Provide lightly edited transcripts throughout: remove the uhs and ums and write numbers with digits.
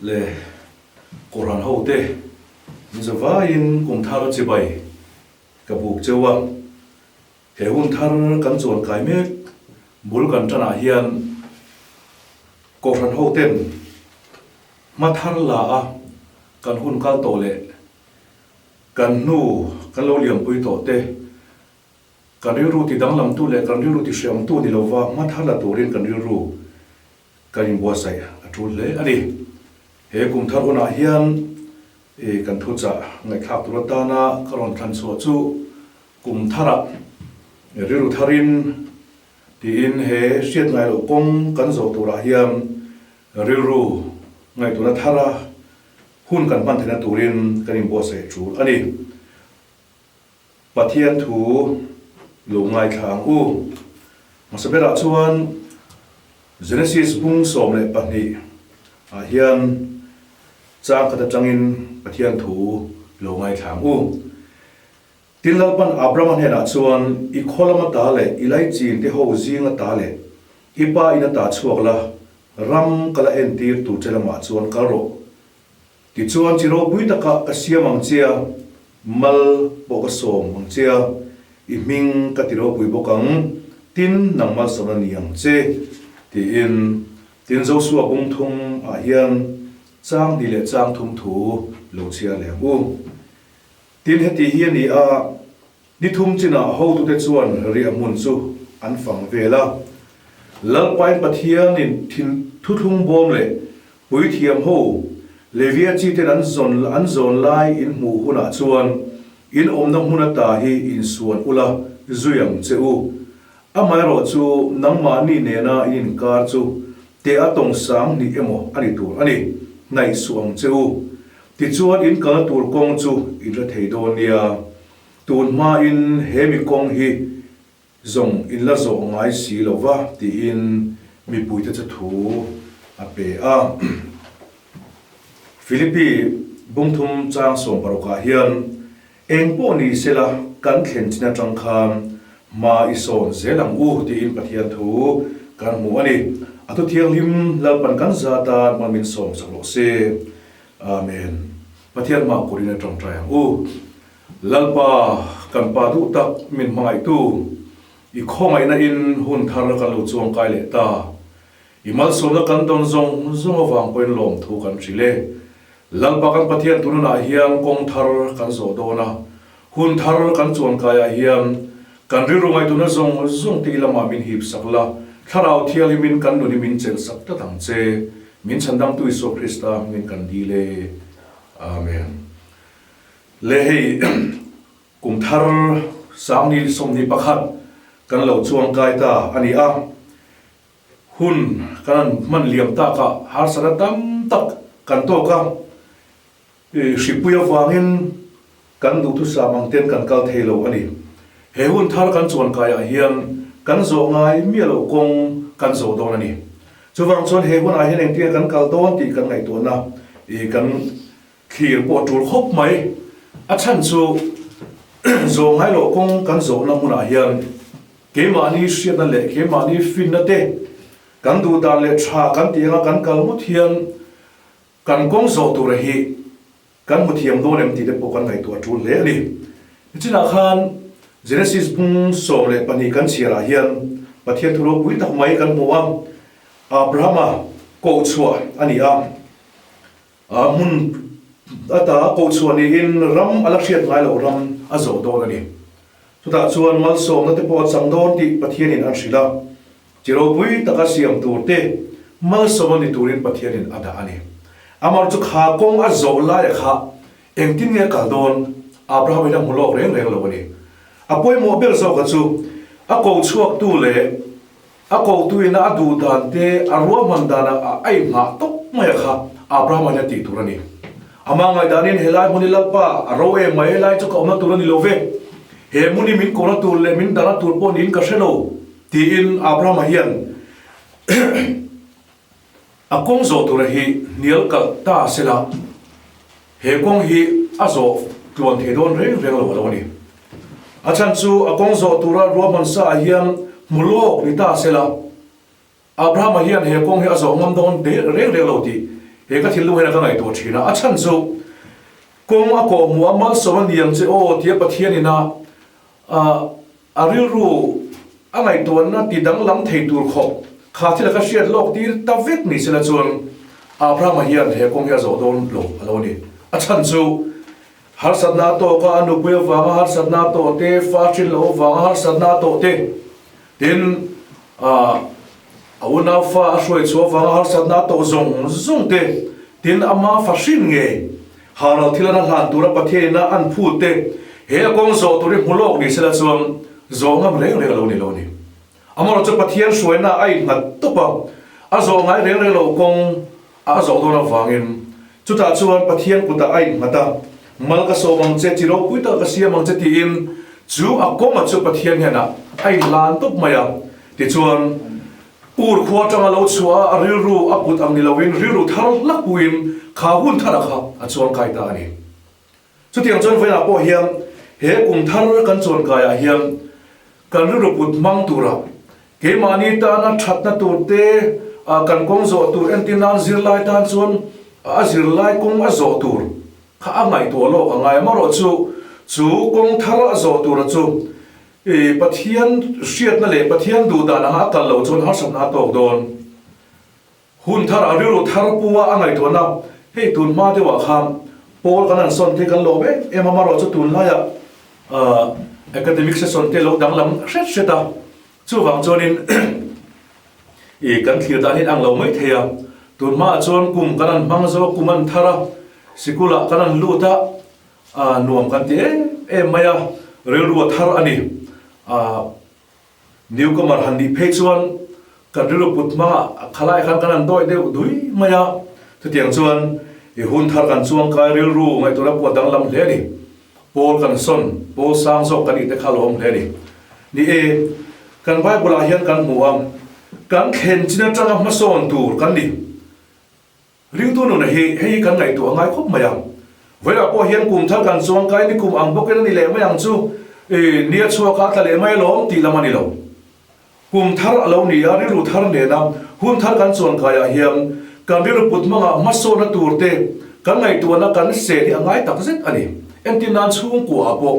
Le Kohhran hote min zavaiin kum thar chibai ka buk cheu a. He hun thar kan chuan kai mek bul kan tanah hian Kohhran hoten hma thar la a kan hun kal tawh leh kan hnu kan lo liampui tawh te kan rilru ti danglamtu leh kan rilru ti hreawmtu ni lova hma thar la turin kan rilru kan inbuatsaih a tul hle a ni. He kum thar hunah hian kan thuchah ngaihthlak tur atana ka rawn thlan chhuah chu kum tharah rilru tharin tiin he hriat ngai loh kawng kan zawh turah hian rilru ngaihtuahna thara hun kan hman theihna turin kan inbuatsaih tul a ni. Pathian thu lo ngaithla ang u. Hmasa berah chuan Genesis bung 12 ah hian chang khat atangin Pathian thu lo ngaithla ang u. Tin Lalpan Abrahama hnenah chuan, I khaw lama ta leh i laichin te ho zinga ta leh i pa in ata chhuak la, ram ka la entir tur che lamah chuan kal rawh. Tichuan chi ropui takah ka siam ang che a, mal pawh ka sawm ang che a, i hming ka ti ropui bawk ang, tin nang malsawmna ni ang che, tiin. Tin Josua bung thum ah hian chang hnih leh chang thum thu lo chhiar leh ang u. Tin heti hi a ni a, ni thum chinah hotute chuan riah hmun chu an fang vel a. Lalpain Pathianin thin thuthlung bawm leh puithiam ho Levia chi ten an zawn an zawn lai in hmuh hunah chuan in awmna hmun ata hi insuan ula zui ang che u. Amaherawh chu nangmahni nena in inkar chu teh a tawng sang hnih emaw a ni tur a ni, hnaih suh ang che u. Tichuan in kalna tur kawng chu in hre thei dawn nia. Tun hmain he mi kawng hi Zawng in la zawh ngai si lo va tiin mipuite chu thu a pe a. Philippi bungthum chang sawmparukah hian eng pawh ni sela kan thlen chin atang khan hma i sawn zel ang u tiin Pathian thu kan hmu a ni. A thu thianghlim Lalpan kan za tan hma min sawm sak rawh se. Amen. Pathian hma kurin a tawngtai ang u. Lalpa, kan Pa duh tak min hmangaihtu, i khawngaihna in hun thar kan lo chuangkai leh ta. I malsawmna kan dawn zawng zawng avang pawhin lawmthu kan hrilh e. Lalpa kan Pathian tununah hian kawng thar kan zawh dawn a, hun thar kan chuankaiah hian kan rilru ngaihtuhna zawng zawng te i lamah min hip sak la, Thlarau Thianghlimin kan nun hi min chelh sak tlat ang che. Min chhandamtu Isua Krista hmingin kan dil e. Amen. Le hei kum thar sangni 21 kan lo chuangkai ta a ni a, hun kan han hman liam takah harsatna tam tak kan tawk a, hripui avangin kan duhthusam ang ten kan kal thei lo a ni. He hun thar kan chuankaiah hian kan zawh ngai miah loh kawng kan zawh dawn a ni. Chuvang chuan he hunah hian engtinge kan kal dawn tih kan ngaihtuahna kan Thlir pawh a tul khawp mai. A chhan chu zawh ngai loh kawng kan zawhna hmunah hian keimahni hriatna leh keimahni finna te kan duh dan leh tha kan tih anga kan kal ngawt hian kan kawng zawh tura hi kan hmu thiam dawn em tih te pawh kan ngaihtuah a tul hle a ni. Nichinah khan Genesis bung 12 kan chhiarah hian Pathian thu ropui tak mai kan hmu a, Abrahama kohchhuah a ni a. A hmun ata kohchhuah niin ram a la hriat ngai loh ram a zawh dawn a ni. Chutah chuan malsawmna te pawh a chang dawn tih Pathianin an hrilh a, chi ropui taka siam tur te malsawmna ni turin Pathianin a dah a ni. Amar chu kha kawng a zawh laia kha engtin nge a kal dawn Abraham-in a hmu lawk reng reng lo a ni. A pawimawh ber zawka chu a kohchhuaktu leh A kotuina a duh dan te, a ruahman danah a ai nghah tawp mai a kha Abraham-a hian tih tur a ni. Amah ngaihdanin helai hmun hi Lalpa a ro em mai, helai chu ka awmna tur a ni lo ve, he hmun hi min kohna tur leh min dahna tur pawh niin ka hre lo, tiin Abraham-a hian a kawng zawh tura hi hnial kalh ta sela, he kawng hi a zawh tluan thei dawn reng reng lo a lo a ni. A chhan chu a kawng zawh tura ruahman sa ah hian hmu lawk ni ta sela, Abrahama hian he kawng hi a zawh ngam dawn reng reng lo tih He ka thinlung hian ka ngaihtuah thin a, a chhan chu kawng a kawh hmuh a malsawm a ni ang che aw tia Pathianin a a rilru a ngaihtuahna ti danglam thei tur khawp kha thil a ka hriat lawk tir ta vek ni sela chuan Abrahama hian he kawng hi a zawh dawn lo a lo ni. A chhan chu harsatna a tawk a, a nupui avanga harsatna a tawh te, fa hrin loh avanga harsatna a tawh te, tin a unau fa a hruai chhuah avanga harsatna a tawh zawng zawng te, tin ama fa hrin ngei Haral thil an a hlan tura Pathian ina an phut te, he a kawng zawh tur hi hmu lawk ni sela chuan zawh ngam reng reng a lo ni lo a ni. Amaherawh chu Pathian hruaina a innghat tawp a, a zawh ngai reng reng lo kawng a zawh dawn avangin chutah chuan Pathian kutah a innghat a, Mal ka sawm ang che, chi ropui tak ka siam ang che tiin chu a kawnga chu Pathian hnenah a inhlan tawp mai a. Tichuan, Ur khua atanga lo chhuah a, a rilru a put ang ni loin rilru thar hlak puiin kha hun thara kha a chuangkai ta a ni. Chutiang chuan vawiinah pawh hian he kum thar kan chuankaiah hian kan rilru put hmang tura keimahni tana thatna tur te, kan kawng zawh tur entir nan zirlai tan chuan a zirlai kawng a zawh tur kha a ngaihtuah lawk a ngai. Amaherawhchu chu kawng thar a zawh tura chu I Pathian hriatna leh Pathian duh dan anga a kal loh chuan harsatna a tawk dawn. Hun thar a rilru thar pu a a ngaihtuahna hei tun hma deuhah khan pawl kan han sawn te kan lawm em em a, amaherawh chu tunlaiah academic session te lo danglam hret hret a, chuvang chuanin i kan thlir dan hi an ang lo mai thei a. Tun hmaah chuan kum kan han hmang zo a, kum an thar a, sikulah kan han lut a, A nuam kan ti em em mai a, rilru a thar a ni. A newcomer han nih phei chuan kan rilru put hmangah a khalai khan kan han dawi deuh dui mai a, chutiang chuan i hun thar kan chuangkai rilru ngaihtuahna pawh a danglam hle a ni. Pawl kan sawn, pawl sang zawk kan nih te kha a lo awm hle a ni. Ni e, kan Bible ah hian kan hmu a, kan thlen chin atanga hmasawn tur kan ni. Ringtu nuna hi hei hi kan ngaihtuah a ngai khawp mai ang. Vawilah pawh hian kum thar kan chuang kai ni kum ang bawkin a ni leh mai ang chu, i nia chhuak a a tla leh mai alawm tih lam a ni lo. Kum thar a lo ni a, rilru thar nena hun thar kan chuan kaiah hian kan rilru put hmangah hmasawnna tur te kan ngaihtuahna kan seh hi a ngai tak zet a ni. Entir nan chhungkuaah pawh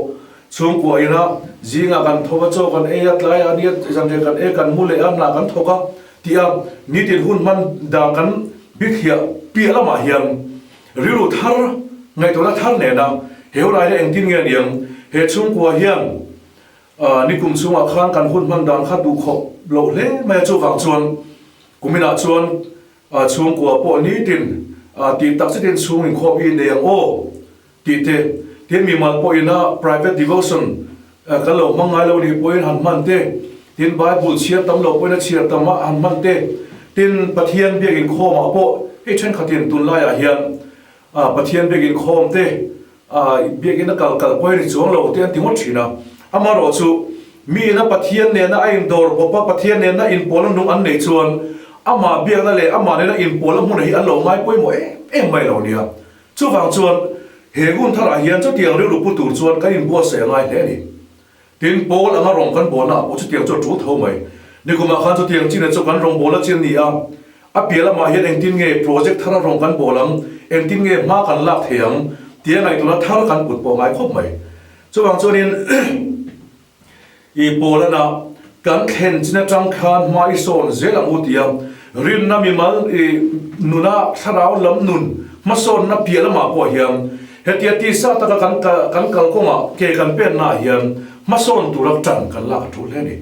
chhungkua ina zingah kan tho a, chaw kan ei a, tlaiah nia zanriah kan ei a, kan mu leh a, hna kan thawk a, Tia nitin hun hman dan kan bithliah piah lamah hian rilru thar, ngaihtuahna thar nena he hunah hian engtin nge niang he chhungkua hian nikum chhungah khan kan hun hman dan kha duhkhawp loh hle mai a, chuvang chuan kuminah chuan chhungkua pawh nitin tih tak zetin chhung inkhawm i nei ang aw. Tih te, tin mimal pawhin a private devotion kan lo hmang ngai lo nih pawhin han hman te, tin Bible chhiar tam lo pawhin a chhiar tam a han hman te, tin Pathian biak inkhawmah pawh hei thenkhatin tunlaiah hian Pathian biak inkhawm te biakin a kal kal pawhin ri chuang lo te an ti ngawt thin a. Amaherawh chu mi ina Pathian nena a indawr pawp a, Pathian nena inpawlna nung an neih chuan amah biakna leh amah nena inpawlna hmunah hi an lo ngai pawimawh em em mai lo nia. Chuvang chuan, he hun tharah hian chutiang rilru pu tur chuan kan inbuatsaih a ngai hle a ni. Tin, Paul anga rawng kan bawlna ah pawh chutiang chu a tul tho mai. Nikumah khan chutiang chin chu kan rawngbawlna chi a ni a, a piah lamah hian engtin nge project thara rawng kan bawl ang, engtin nge hma kan lak thei ang tia ngaihtuahna thar kan put pawh a ngai khawp mai. Chuvang chuanin, I Poland-a kan thlen chin atang khan hma i sawn zel ang u tia rinna mimal i nuna thlarau lam nun hmasawnna piah lamah pawh hian hetia tisa taka kan kan kalkawngah ke kan pennaah hian hmasawn tura tan kan lak a tul hle a ni.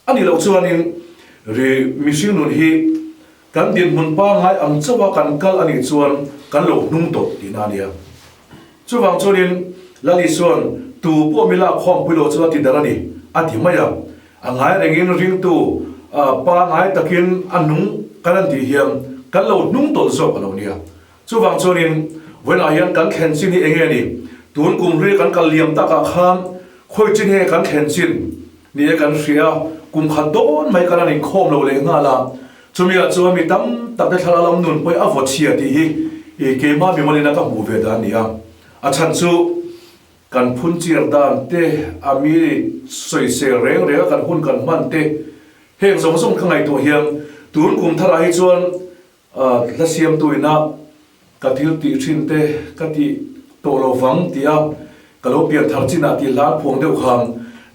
A nih loh chuanin ri mihring nun hi kan dinhmun pangngai ang chauha kan kal a nih chuan kan lo hnung tawh tihna a nia. Chuvang chuanin Lal Isua'n tu pawh mi lak khawmpui lo chu a ti darh a ni, a ti mai a. A ngai rengin ringtu pangngai takin a nung kan an tih hian kan lo hnung tawlh zawk a lo nia. Chuvang chuanin vawiinah hian kan thlen chin hi enge ni? Tun kum hlui kan kal liam takah khan khawi chin nge kan thlen chin ni e kan hria a, kum khat dawn mai kan han inkhawm lo leh nghal a, chumiah chuan mi tam tak te thlalak lam nun pawhin a vaw chhia tih hi i keimah mimalina ka hmuh ve dan a ni a. A chhan chu kan phun chiar dan te, a mi sawisel reng reng a kan hun kan hman te, heng zawng zawng ka ngaihtuah hian tun kum tharah hi chuan. Hla siamtu ina ka thil tih thin te ka tih tawh lo vang tia ka lo pian thar chinah tih hlan phuang deuh khan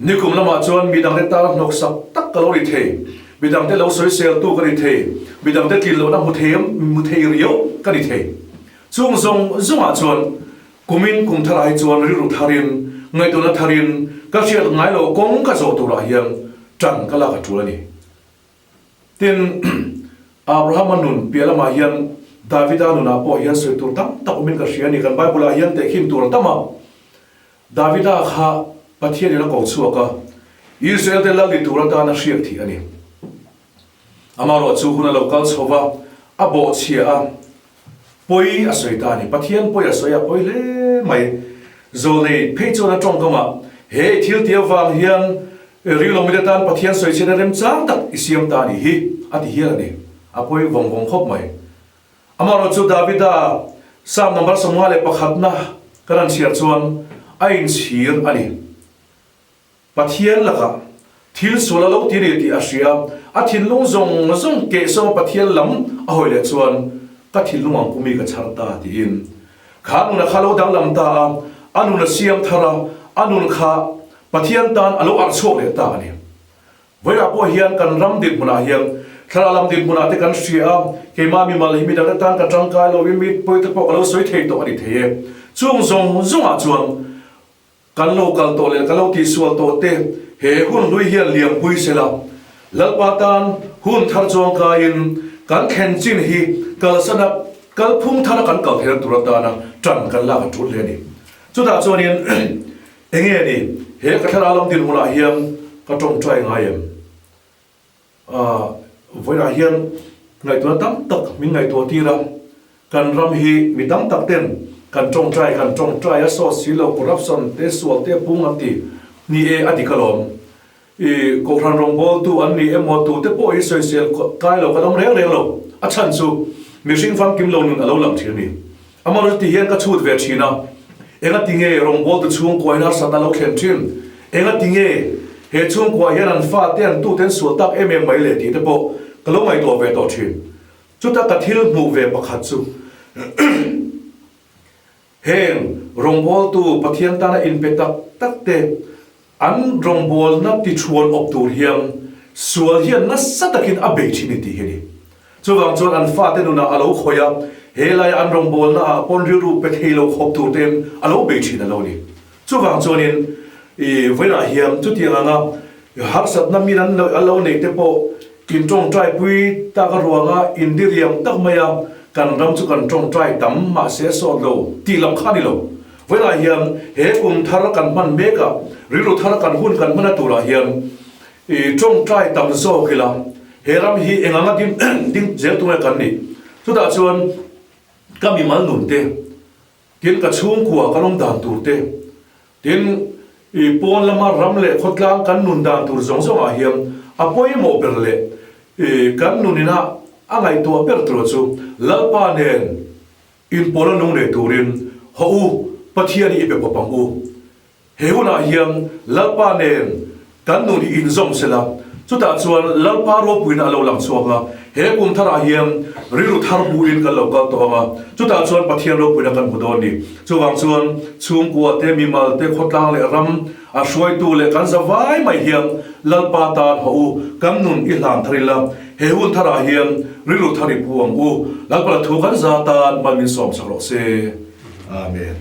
nikum lamah chuan midangte tana hnawksak tak ka lo ri thei, midangte lo sawiseltu ka ni thei, midangte tlin lohna hmu thei hmu thei riau ka ni thei. Chung zawng zawngah chuan kumin kum tharah hi chuan rilru tharin, ngaihtuahna tharin ka hriat ngai loh kawng ka zawh turah hian tan ka lak a tul a ni. Tin, Abrahama nun piah lamah hian Davida nunah pawh hian sawi tur tam tak awmin ka hria a ni. Kan Bible-ah hian tehkhin tur a tam a. Davida kha Pathianin a ko chhuak a, Israel-te lal ni tur atan a hriak thih a ni. Amaherawhchu hun a lo kal chho va, a bawhchhia a, Pawi a sawi ta a ni. Pathian pawi a sawi a pawi hle mai. Zawlnei phei chuan a tawngkamah, He i thil tih avang hian rilawmite tan Pathian sawi chhiatna remchang tak i siam ta a nih hi, a ti hial a ni. A pawi vawng vawng khawp mai. Amaherawhchu chu Davida Psalm number 51 na kan han chhiar chuan a inchhir a ni. Pathian lakah thil sual a lo ti ni tih a hria, a thinlung zawng zawng kehsawma Pathian lam a hawi leh chuan ka thinlung ang pumi ka chhar ta tiin kha nuna kha lo danglam ta a, a nun a siam thar a, a nun kha Pathian tan a lo arh chhuak leh ta a ni. Vawiah pawh hian kan ram dinhmunah hian thlarau lam dinhmunah te kan hria a, keimah mimal hi midang te tan ka tangkai lo in mi pawi te pawh ka lo sawi thei tawh a ni thei e. Chung zawng zawngah chuan Kan lo kal tawh leh ka lo tihsual tawh te he hun hlui hian liampui se la, Lalpa tan hun thar chuangkaiin kan thlen chin hi kalsana kalphung thara kan kal theihna tur atana tan kan lak a tul hle a ni. Chutah chuanin enge ni he ka thlarau lam dinhmunah hian ka tawngtai ngai em? Vawiinah hian ngaihtuahna tam tak min ngaihtuah tir a, kan ram hi mi tam tak ten kan tawngtai kan tawngtai a sawt si lo corruption te sual te pung an ti ni e a dik alawm. I Kohhran rawngbawltu an ni emaw tute pawh hi sawisel kai lo kan awm reng reng lo, a chhan chu mihring famkim lo nun a lo lang thin a ni. Amaherawhchu ti hian ka chhut ve thin a, enga ti nge rawngbawltu chhungkua hian harsatna a lo thlen thin? Enga ti nge he chhungkua hian an fate an tute an sual tak em em mai le tih te pawh ka lo ngaihtuah ve tawh thin. Chuta ka thil hmuh ve pakhat chu heng rawngbawltu Pathian tana inpe tak tak te An rawngbawlna tichhuan awp tur hian sual hian nasa takin a bei thin i tih hi a ni. Chuvang chuan an fate nunah a lo khawih a, he laia an rawngbawlna ah pawn rilru pe thei lo khawp tur tein a lo bei thin a lo ni. Chuvang chuanin i vawiinah hian chutiang anga harsatna min an lo neih te pawh In tawngtai pui tak a ruanga in diriam tak mai a, kan ram chu kan tawngtai tam mahse sawt lo tih lam kha a ni lo. Vawiinah hian he kum thar kan hman mek a, rilru thar kan hun kan hmana turah hian i tawngtai tam zawk ila, he ram hi eng anga ding ding zel tunge kan nih? Chutah chuan ka mimal nun te, tin ka chhungkua kan awm dan tur te, Tin, i pawn lama ram leh khawtlang kan nun dan tur zawng zawngah hian a pawimawh ber leh i kan nun ina a ngaihtuah ber tur chu Lalpa nen inpawlna nung nei turin haw u, Pathian hi i be pawp ang u. He hunah hian Lalpa nen Kan nun hi inzawm sela, chutah chuan Lalpa ropuina a lo lang chhuak a, he kum tharah hian rilru thar buin kan lo kal tawh ang a, chutah chuan Pathian ropuina kan hmu dawn ni. Chuvang chuan chhungkua te, mimal te, khawtlang leh ram a hruaitu leh kan za vai mai hian Lalpa tan haw u, kan nun i hlan thar ila, he hun tharah hian rilru thar i pu ang u. Lalpa la thu kan za tan mal min sawm chak rawh se. Amen.